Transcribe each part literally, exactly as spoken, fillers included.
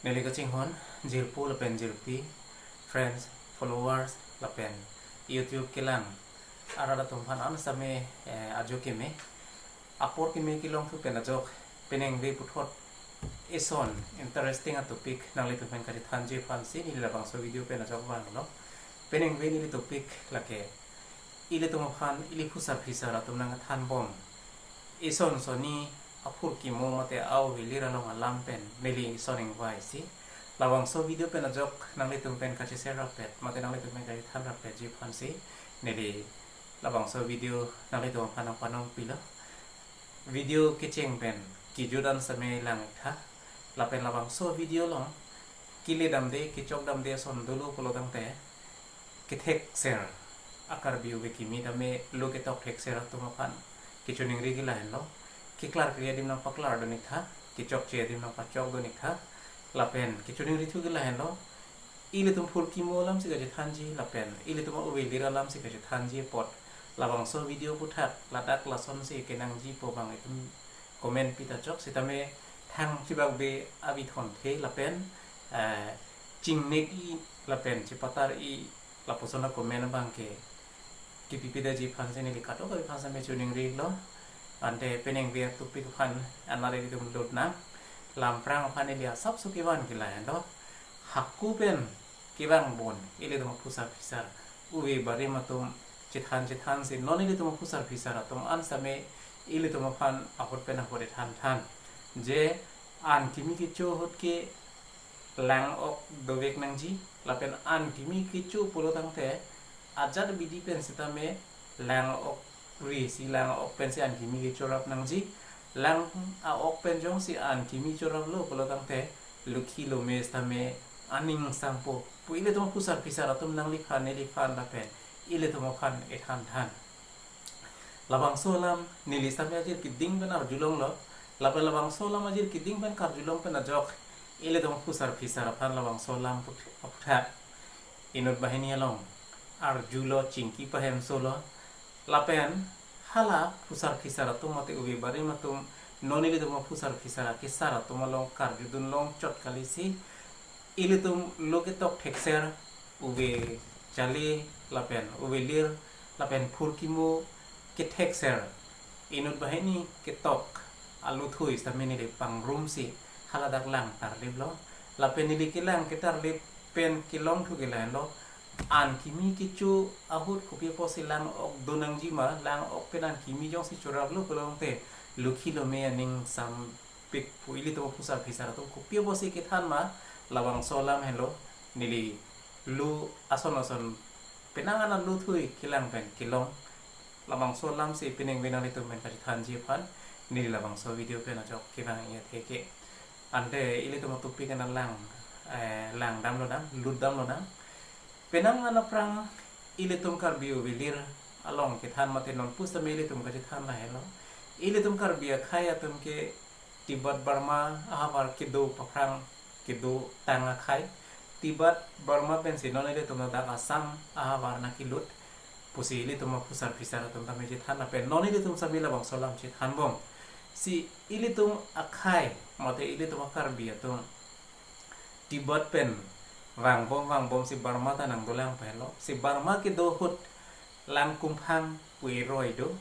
Neli kachinghon, jirpo lapen jirpi, friends, followers, lapen YouTube kelang arat atum aphan an same, eh, ajo keme. Apor keme kelong thu pen ajok peningve puthot ison interesting a topic nanglitum pen kachethanji aphansi neli labangso video pen ajok vanglo. Peningve neli topic lake ilitum aphan ili phusar phisar atum nangthanbom ison sonni aphurkimo mate a-ove lir along alam pen neli ison ingvaisi. Labangso video pen ajok nanglitum pen kacheshare rapet mate nanglitum pen kachethan rapetji aphansi neli labangso video nanglitum aphan nangpanong pilo. Video kecheng pen kejut an same lang-ik tha. Lapen labangso video along kele damde, kechok damde ason dolo pulo tangte kethekser a-Karbi ove kimi tame lo ketok thekser atum aphan kachiningri ke lahenlo. Keklarkle adim nangpaklar dun-ik tha, kechokche adim nangpachok dun-ik tha. Lapen kachiningri thu ke lahenlo. Ilitum phurkimo alamsi kachethanji, lapen ilitum a-ove lir alamsi kachethanji apot labangso video aputhak ladak lasonsi kenangji pu abang itum comment pi ta chok, sitame thang chibakbe abi thonthe lapen, eh, chingnek-i lapen chepatar-i lapuson a-comment abang ke kipi pidetji aphansi neli kadokave aphan same chiningrilo. Ante peningve a-topic aphan anare itum lut nang. Lamprang aphan neli asapso kevan ke lahenlo. Hako pen kevang bon ilitum aphusar phisar ove barim atum chethan chethansi non ilitum aphusar phisar atum an same ilitum aphan ahut pen ahut ethan than. Je an kimi kecho ahut ke lang-ok dovek nangji, lapen an kimi kecho pulo tangte ajat bidi pen sitame lang-ok risi lang-ok pensi an kimi kechorap nangji. Lang a-ok pen jongsi an kimi choraplo pulo tangte lokhi lome sitame aning sangpo pu ilitum aphusar phisar atum nangliphan neliphan lapen ilitum aphan ethan than. Labangso alam neli sitame ajir keding pen arjulonglo. Lapen labangso alam ajir keding pen karjulong pen ajok ilitum aphusar phisar aphan labangso alam put-, aputhak inut banghini along arjulo, chingki pahemsolo. Lapen hala phusar phisar atum mate ove barim atum non ilitum aphusar phisar akesar atum along karjudun long chot kalisi ilitum lo ketok thekser, ove chale lapen ove lir lapen phurkimo kethekser inut banghini ketok aluthui sitame neli pangrumsi haladak lang tarliplo. Lapen neli kelang ketarlip pen kelong thu ke lahenlo. An kimi kecho ahut kopi apotsi lang-ok do nangji ma, lang-ok pen an kimi jongsi choraplo pulo tangte lokhi lome aning sampik pu ilitum aphusar phisar atum kopi apotsi kethan ma, labangso alam henlo. Neli lo ason ason penang an aluthui kelang pen kelong. Labangso alamsi peningve nanglitum pen kachethanji aphan neli labangso video pen ajok kevang-i athe ke. Ante ilitum a-topic an lang, eh, lang damlo nang, lut damlo nang. Penang an aphrang ilitum Karbi ove lir along kethan mate non pusitame ilitum kachethan lahenlo. Ilitum Karbi akhei atum ke Tibet Burma ahavar kedo aphrang kedo tang akhei. Tibet Burma pensi non ilitum ladak Assam ahavar nangkelut pusi ilitum aphusar phisar atum tame chethan lapen non ilitum same labangso alam chethanbom. Si ilitum akhei mate ilitum a-Karbi atum Tibet pen vangbom vangbomsi Burma ta nangdolang pahelo. Si Burma kedo ahut Langkumphang pu aroi do.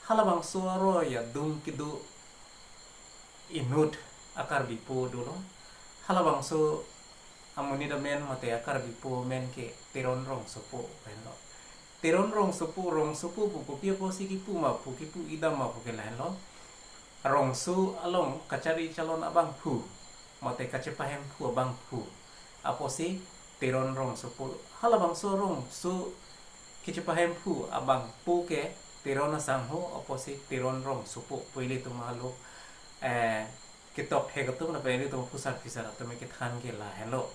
Halabangso aroi adung kedo inut a-Karbipo dolo. Halabangso amonit amen mate a-Karbipo amen ke Teron Rongsopo henlo. Teron Rongsopo, Rongsopo pu kopi apotsi kipu ma pu, kipu idam ma pu ke lahenlo. Rongso along kachari chalon abangphu mate kachepahemphu abangphu apotsi Teron Rongsopo. Halabangso Rongso kachepahemphu abangpo ke Teron asangho apotsi Teron Rongsopo pu ilitum alo, eh, ketok thek atum lapen ilitum aphusar phisar atum kethan ke lahenlo.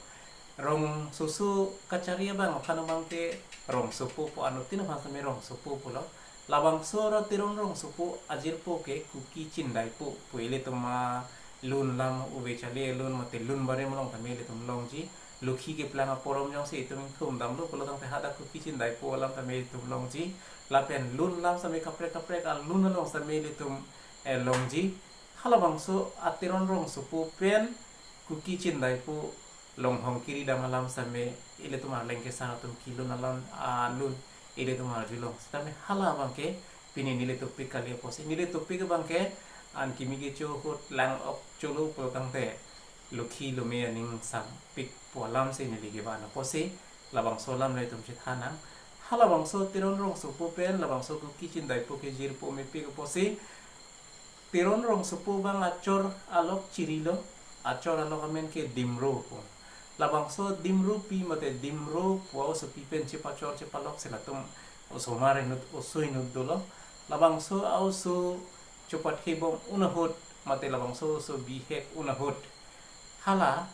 Rongsoso kachari abang aphan abang ke Rongsopo pu, anuttin aphan same Rongsopo pulo. Labangso ra Teron Rongsopo ajirpo ke Kuki Chindaipo pu ilitum alun lam ove chale alun mate lun barim along tame ilitum longji. Lokhi keplang aporom jongsi itum ingthum damlo pulo tangte hadak Kuki Chindaipo alam tame itum longji. Lapen lun lam same kaprek kaprek alun along same ilitum, eh, longji. Halabangso a-Teron Rongsopo pen Kuki Chindaipo Longhong kiri dam alam sitame ilitum arleng kesar atum kelun alam alun ilitum arjulong. Sitame hala abangke pini neli topic kali apotsi, neli topic abangke an kimi kecho ahut lang-ok cholo pulotangte lokhi lome aning sampik pu alamsi neli kevan apotsi labangso alam ilitum chethan nang. Halabangso Teron Rongsopo pen labangso Kuki Chindaipo kejirpo mepik apotsi Teron Rongsopo abang achor alok chirilo, achor alok amen ke Dimro pu. Labangso Dimropi mate Dimro pu a-osopi pen chepachor chepaloksi latum osomar inut oso inut dolo. Labangso a-oso chopathebom un ahut mate labangso oso bihek un ahut hala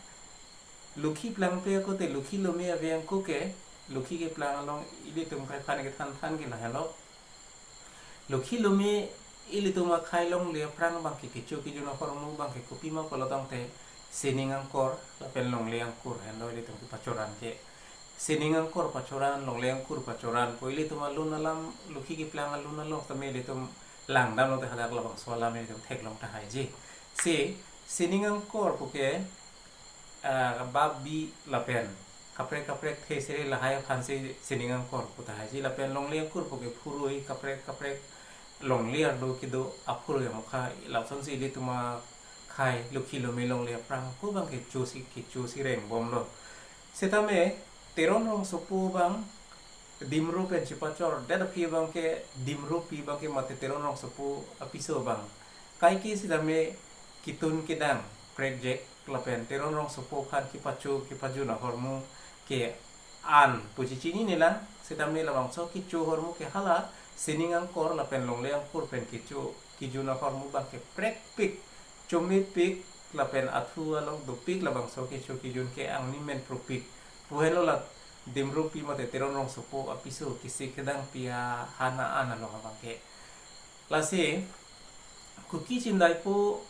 lokhi plangpe ako te lokhi lome ave ako ke, lokhi keplang along ilitum akhai aphan kethan than ke lahelo. Lokhi lome ilitum akhai longle aphrang abangke kecho kejun ahormu abangke kopima pulotangte sining angkor lapen longle angkur henlo ilitum kepachoran ke. Sining angkor pachoran, longle angkur pachoran pu ilitum alun alam, lokhi keplang alun along tame ilitum langdamlote hadak labangso alam ilitum theklong tahai ji. Si sining angkor puke ah, bap bi lapen kaprek kaprek the sere lahai aphansi sining angkor pu tahai ji, lapen longle angkur puke phurui kaprek kaprek longle arlo kedo aphurui amokha, lasonsi ilitum akhai lokhi lome longle aphrang ako abangke chosi kechosi rengbomlo. Sitame Teron Rongsopo abang Dimro pen chepachordet aphi abangke Dimropi abangke mate Teron Rongsopo apiso abang kaike sitame ketun kedang prekjek lapen Teron Rongsopo aphan kepacho kepajun ahormu ke an pusi chinine lang, sitame labangso kecho ahormu ke hala sining angkor lapen longle angkur pen kecho kejun ahormu abangke prekpik, chomepik lapen athu along dopik labangso kecho kejun ke angni men propik pu henlo la Dimropi mate Teron Rongsopo apiso kesik kedangpi ahan an along abangke. Lasi Kuki Chindaipo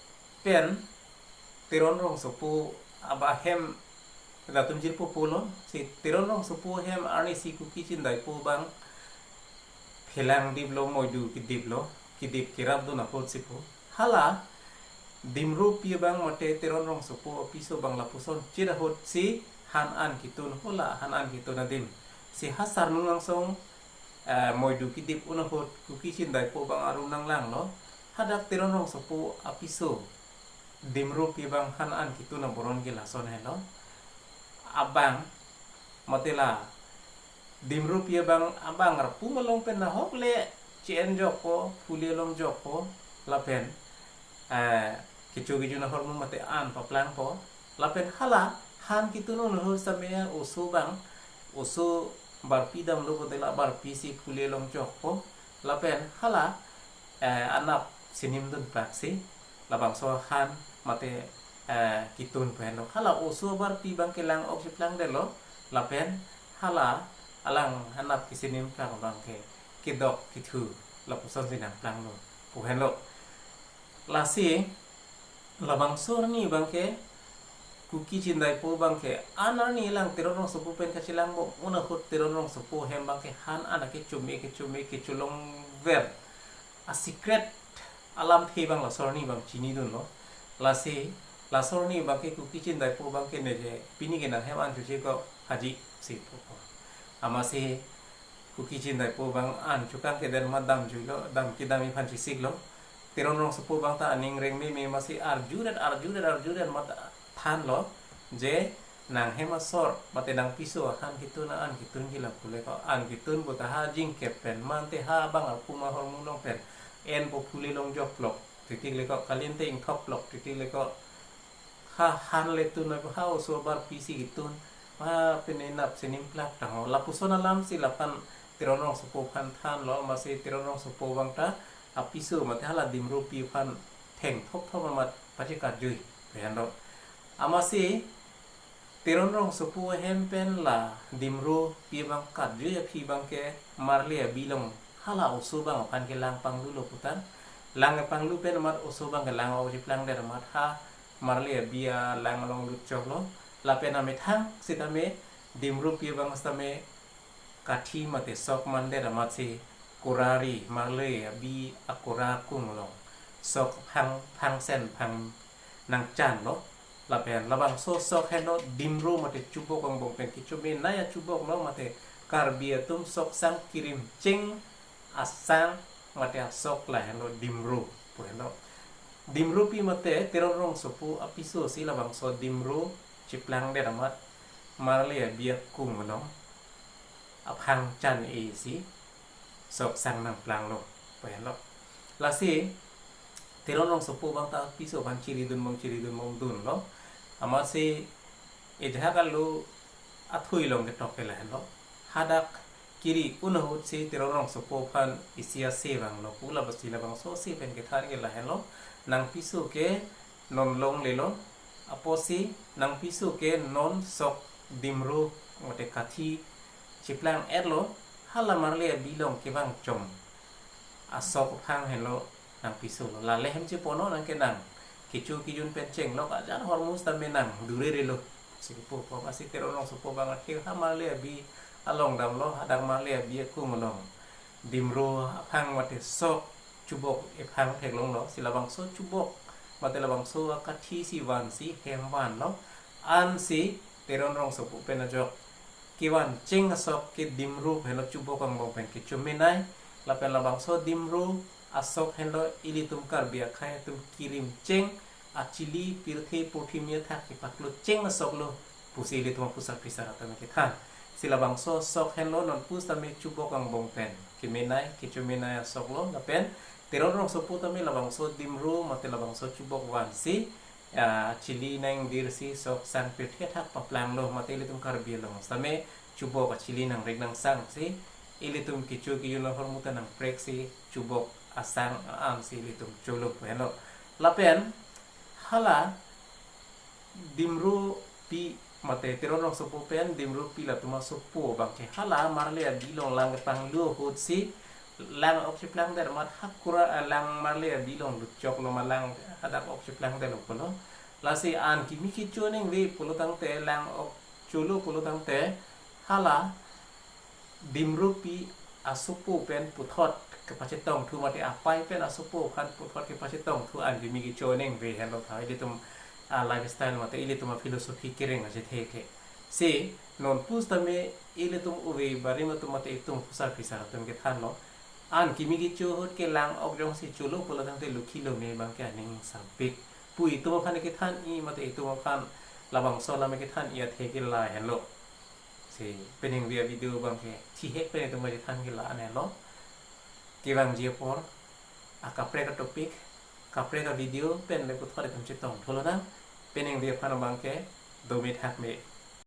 pen Teron Rongsopo aba ahem latum jirpo pulo, si Teron Rongsopo ahem arnisi Kuki Chindaipo abang phelang diplo, moidu kediplo, kedip kerapdun ahutsi pu. Hala Dimropi abang mate Teron Rongsopo apiso abang lapuson chit ahutsi han an ketun, hala han an ketun adim. Si ha Sarnung angsong, eh, moidu kedip un ahut Kuki Chindaipo abang arum nanglanglo. Hadak Teron Rongsopo apiso Dimropi abang han an ketun aboron ke lason helo. Abang mate la Dimropi abang, abang arpum along pen nahok le che-en jokpo, phule long jokpo, lapen, eh, kecho kejun ahormu mate an paplangpo, lapen hala han ketun un ahut sitame oso abang, oso barpi damlo pulote la barpisi phule long jokpo, lapen hala, eh, anap sinim dunpraksi labangso han mate, eh, ketun pu henlo. Hala oso abarpi abangke lang-ok cheplangdetlo, lapen hala alang anap kesinim plang abangke kedok kethu lapusonsi nangplanglo pu henlo. Lasi labangso arni abangke Kuki Chindaipo abangke an arni lang Teron Rongsopo pen kachelangbom un ahut Teron Rongsopo ahem abangke han an ake chome kechome kecholongver a-secret alamthe abang laso arni abang chinidunlo. Lasi laso arni abangke Kuki Chindaipo abangke ne je pini ke nanghem an chochekok haji si pupo. Amatsi Kuki Chindaipo abang an chokang kedet amat damjuilo, dam kedam aphan chesiklo. Teron Rongsopo abang ta aning rengmeme amatsi arjudet, arjudet, arjudet amat thanlo je nanghem asor mate nangpiso ahan ketun, an ketun ke lapu lekok, an ketun puta ha jingkep pen mante ha abang arpum ahormu along pen enpo phule long jokplok titik lekok, kalite ingthokplok titik lekok, ha han le tun, ha oso abarpisi ketun, ha pine nap sinim plak tangho. Lapuson alamsi laphan Teron Rongsopo aphan thanlo, amatsi Teron Rongsopo abang ta apiso mate hala Dimropi aphan thengthopthop amat pachekarjui pu henlo. Amatsi Teron Rongsopo ahem pen la Dimropi abang karjui aphi abangke marli abi along hala oso abang aphan kelang panglulo putan, lang panglu pen amat oso abangke lang-ok cheplangdet amat ha marli abi alang along lutchoklo. Lapen amethang sitame Dimropi abang sitame kathi mate sok mandet amatsi kurari marli abi akura akung along sok phang, phangsen phang nangchanlo. Lapen labangso sok henlo dimro mate chubok angbong pen kechomenei achubok lo, mate Karbi atum sok sang kirim cheng asang mate asok la henlo dimro pu henlo. Dimropi mate Teron Rongsopo apiso si labangso dimro cheplangdet amat marli abi akung along aphang chan-e si sok sang nangplanglo pu henlo. Lasi Teron Rongsopo abang ta apiso aphan chiridun bom chiridun bom dunlo. Amatsi ejahak alo athui along ketok ke la henlo. Hadak kiri un ahut si Teron Rongsopo aphan isi ase vanglo pu la basi labangso ase pen kethan ke la henlo. Nangpiso ke non longlelo. Apotsi nangpiso ke non sok dimro mate kathi cheplang-etlo, hala marli abi along kevang chom asok aphang henlo nangpiso lo. La le hem chepono nang ke nang kecho kejun pen chenglok ajan hormu sitame nang durerelo. Si kepu po, lasi Teron Rongsopo abang athe ha marli abi along damlo, hadak marli abi akung along dimro aphang mate sok chubok ephang theklonglo. Si labangso chubok mate labangso akathi si vansi hem vanlo. Ansi Teron Rongsopo pen ajok kevan cheng asok ke dimro henlo, chubok angbong pen kechomenei. Lapen labangso dimro asok henlo ilitum Karbi akhei atum kirim cheng achili pirthe purthimi athak kepaklo cheng asok lo pusi ilitum aphusar phisar atum kethan. Si labangso sok henlo non pusitame chubok angbong pen kemenei kechomenei asok lo. Lapen Teron Rongsopo tame labangso dimro mate labangso chubok vansi, ah, chili nangdir si sok sang pirthe athak paplanglo, mate ilitum Karbi along sitame chubok achili nangrik nangsang si ilitum kecho kejun ahormu ta nangprek si chubok asang a-an si ilitum cholo pu henlo. Lapen hala dimropi mate Teron Rongsopo pen dimropi latum asopo abang ke hala marli abi along lang kepanglu ahut si lang ok cheplangdet amat hakura, eh, lang marli abi along lutchoklo ma lang hadak ok cheplangdetlo pulo. Lasi an kimi kecho ningve pulo tangte, lang ok cholo pulo tangte, hala dimropi asopo pen puthot kepachetongthu mate apei pen asopo aphan puthot kepachetongthu an kimi kecho ningve henlo tha, ilitum, ah, lifestyle mate ilitum aphilosophy kereng achethe ke. Si non pusitame ilitum ove barim atum mate itum aphusar phisar atum kethanlo. An kimi kecho ahut ke lang ok jongsi cholo pulo tangte lukhi lome abang ke aning sambik pu itum aphan kethan-i mate itum aphan labangso alam kethan-i athe ke la henlo. Si peningve avideo abang ke thihek pen itum kachethan ke la-an henlo. Kevangji apor akaprek atopic, kaprek avideo pen le puthot itum chetongthu lonang. Peningve aphan abang ke dome thakme.